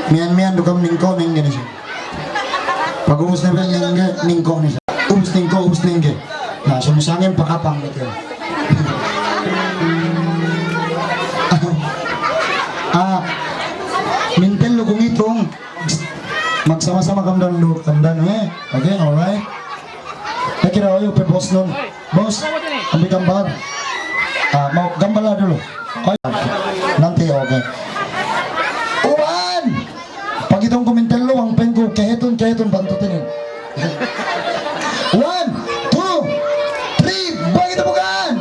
Miyan, miyan, dukam ningko, neng, gani siya. Pag-ubus na ba, ningko, ningko ni siya. Ubus ningko, ubus ningko. Na, sumusangin, pakapang, gitu. Ah, mintel lu kung itong. Magsama-sama kam dan lu, kam dan, eh. Okay, alright. Nakira, ayo, pe, boss nun. Boss, ambil gambar. Ah, mau gambar lah dulu. Oh, nanti, okay. Uwan! Pag itong kumintello, ang pen ko, kahitun, kahitun, bantutin yun. One, two, three, bagi tapukan!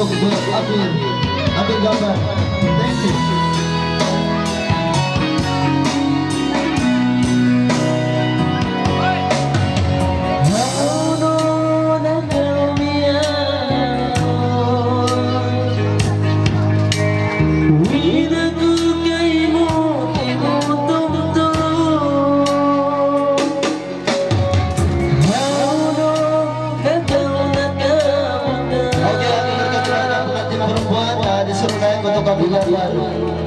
Abil, Abil Gafar. Thank you. Okay, amu in katuran na pengantin perempuan, ah, disuruh naik untuk kabila baru.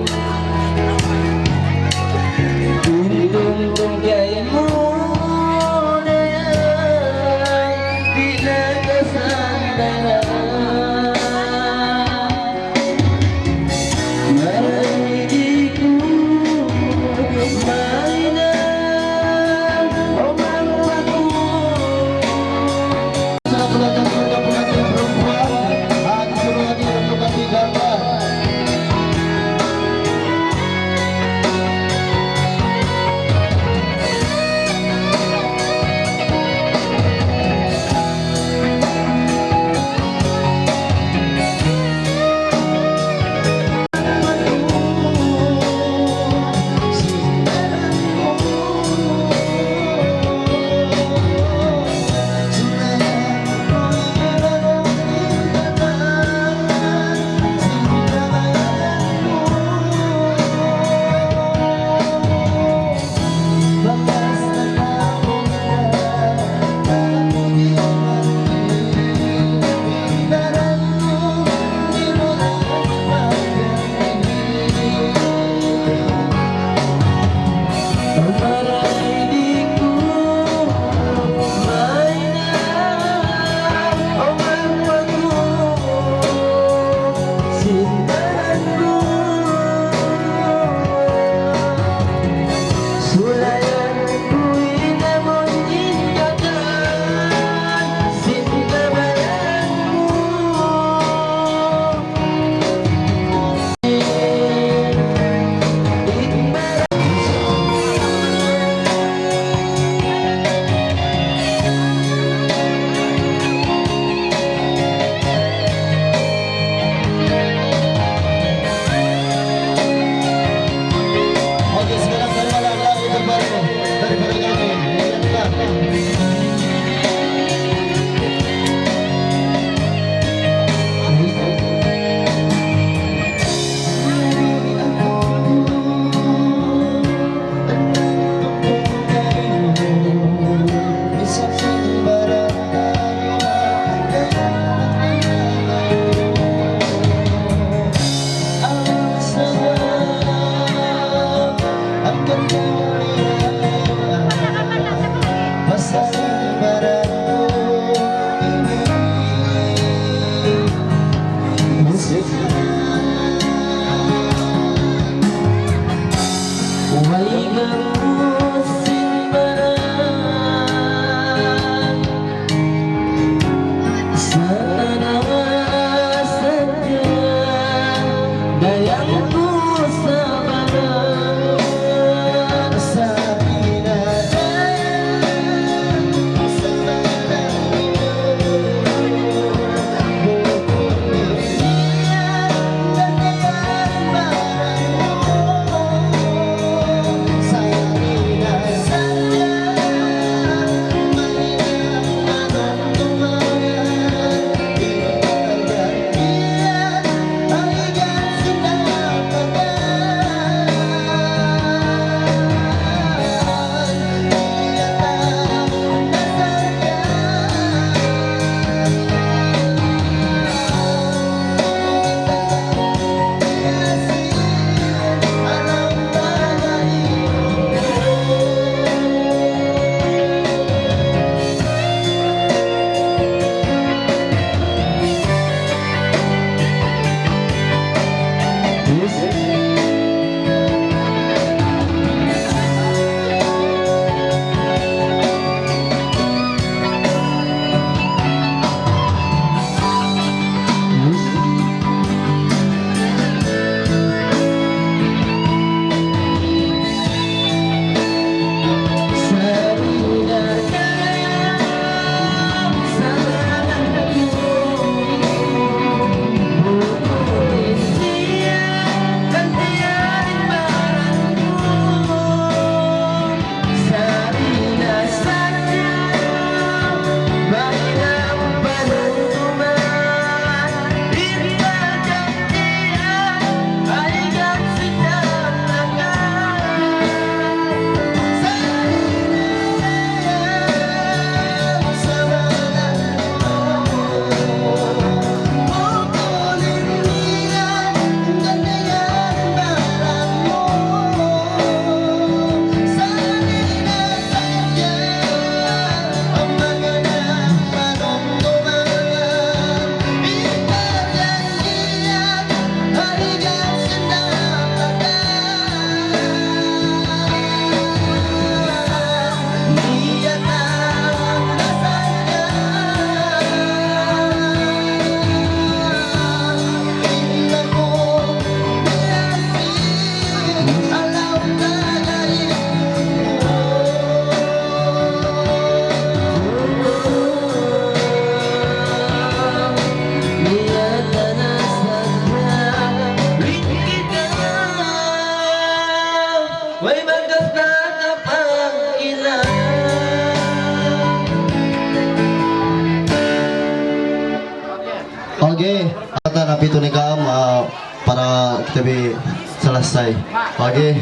Itu ni kam, ah, para kita bi selesai. Okay.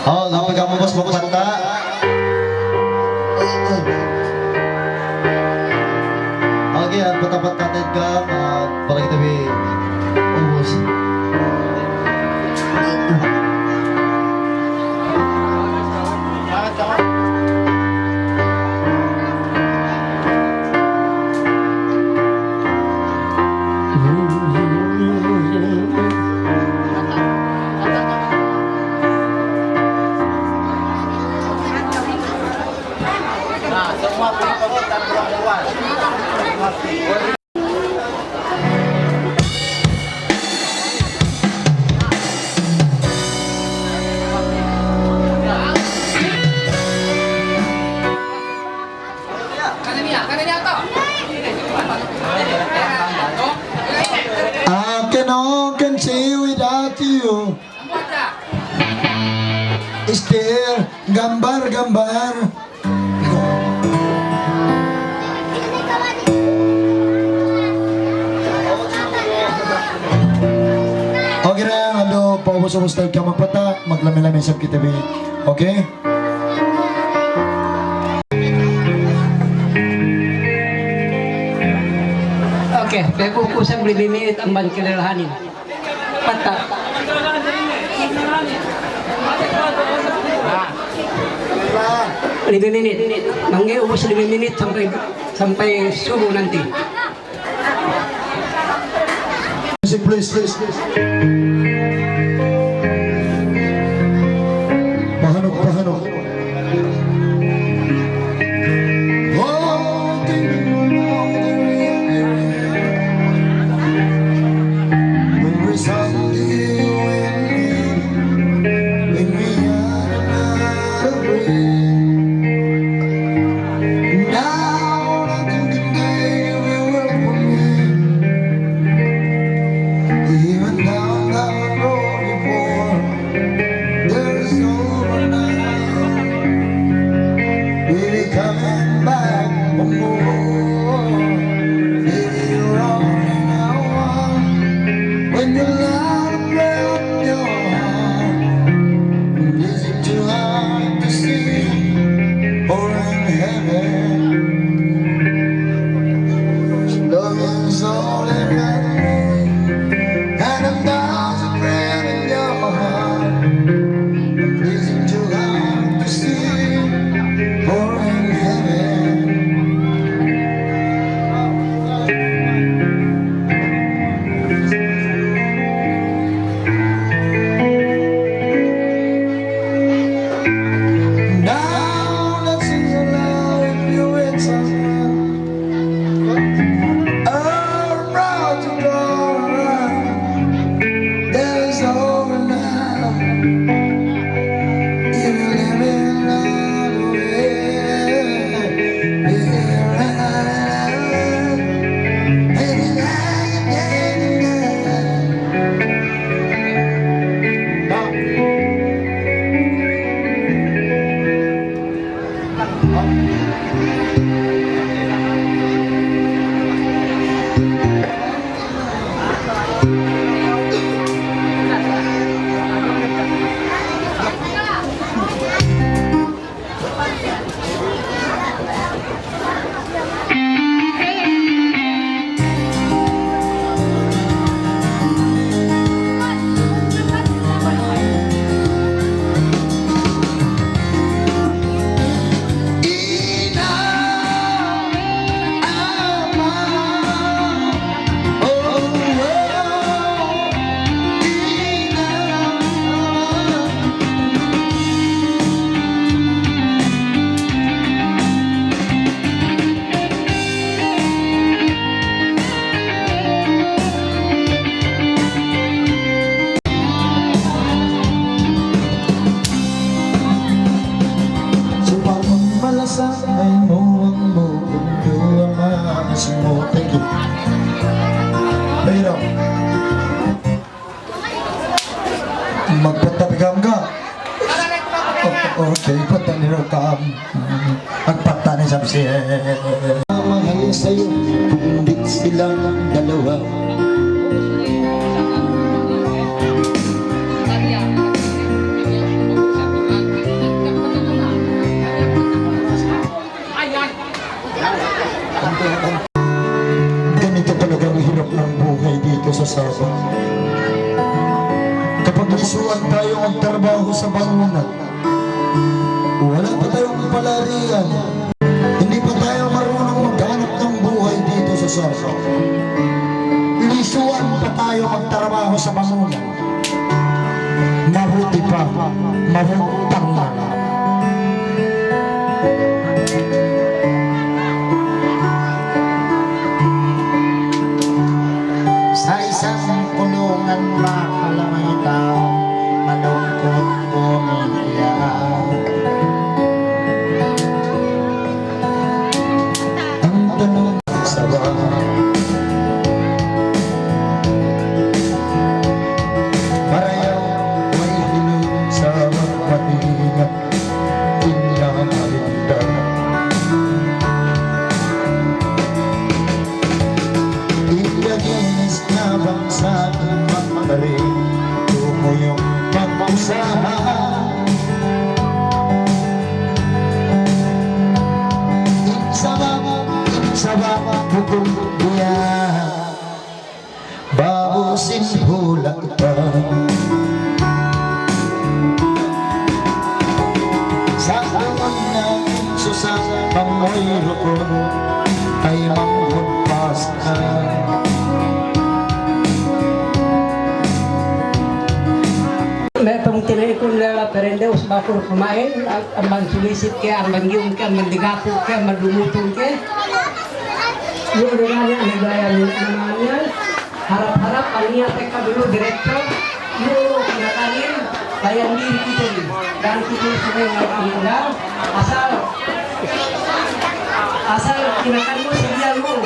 Oh, laung kamu, boss, magpata. Okay, at patapat natin ka, ah, para kita bi ubus. I can all can see without you. Still, gambar-gambar. Okay na yan, ando, paubos-ubos tayo ka magpata, maglami-lami isab kita bi. Okay? Okay, pag-ukusang lima minit ang bangkilalahanin. Pata. Lima minit. Mangga ubus lima minit sampai, sampai subuh nanti. Music, please, please, please. Pahanuk, pahanuk. Magpatapikam ka. O-, okay, patani ra kam. Magpatani samsi. Mahal sa'yo, kundi silang dalawa. Ganito talaga ang hirap ng buhay dito sa Sabah. Kapag isuan tayo magtrabaho sa bangunan, wala pa tayong palarian, hindi pa tayo marunong maghanap ng buhay dito sa Sabah. Lisuan pa tayo magtrabaho sa bangunan. Mabuti pa, mabutang na lang. Sa isang kulungan, makalamay tau, malungkut umiiyak. Ang tanong sa ba, marayaw, way hiling sa magpatingat, in na malinda. Ikaginis na bang sa aking pagpapari, tumuyong pag-usaha. Insaba, insaba, hukum dia. Babu sin bulak pa. Sa' amun na susa pamoy rukun, ay manghud pas na. May pamutinaikun la perende usbakul pamain, ang, ang bang sumisit ke, ang bang giyum ke, ang bang digapu ke, ang bang dumutun ke. Yung gaya niya, ang gaya niya, naman niya. Harap-harap, ang niya, teka dulu, diretso. Yung kinakanin, kaya hindi kita ni. Dan kita sa mga kamila, asal, asal kinakan mo, sige mo.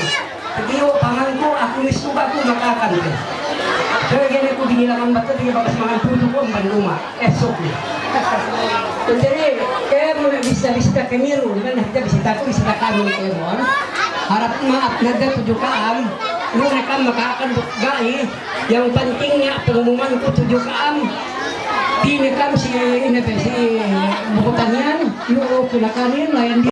Pag-iwo, pangan ku, aku mismo ba aku makakan ka? Kaya gani ku binilangan bato, di ba, mas mangan puto ku, ang banluma. Eh, sok ni. Jadi, kaya mo na bisita-bisita kami ro, di ba? Nakita bisita ku, bisita kami kayo mo. Harap maap na da, tudyo ka am. Lu na ka makakan bukga eh. Yang penting niya, pengumuman ku tudyo ka am. Di na kam si, ina, si bukutan yan. Lu, kinakanin, layan di.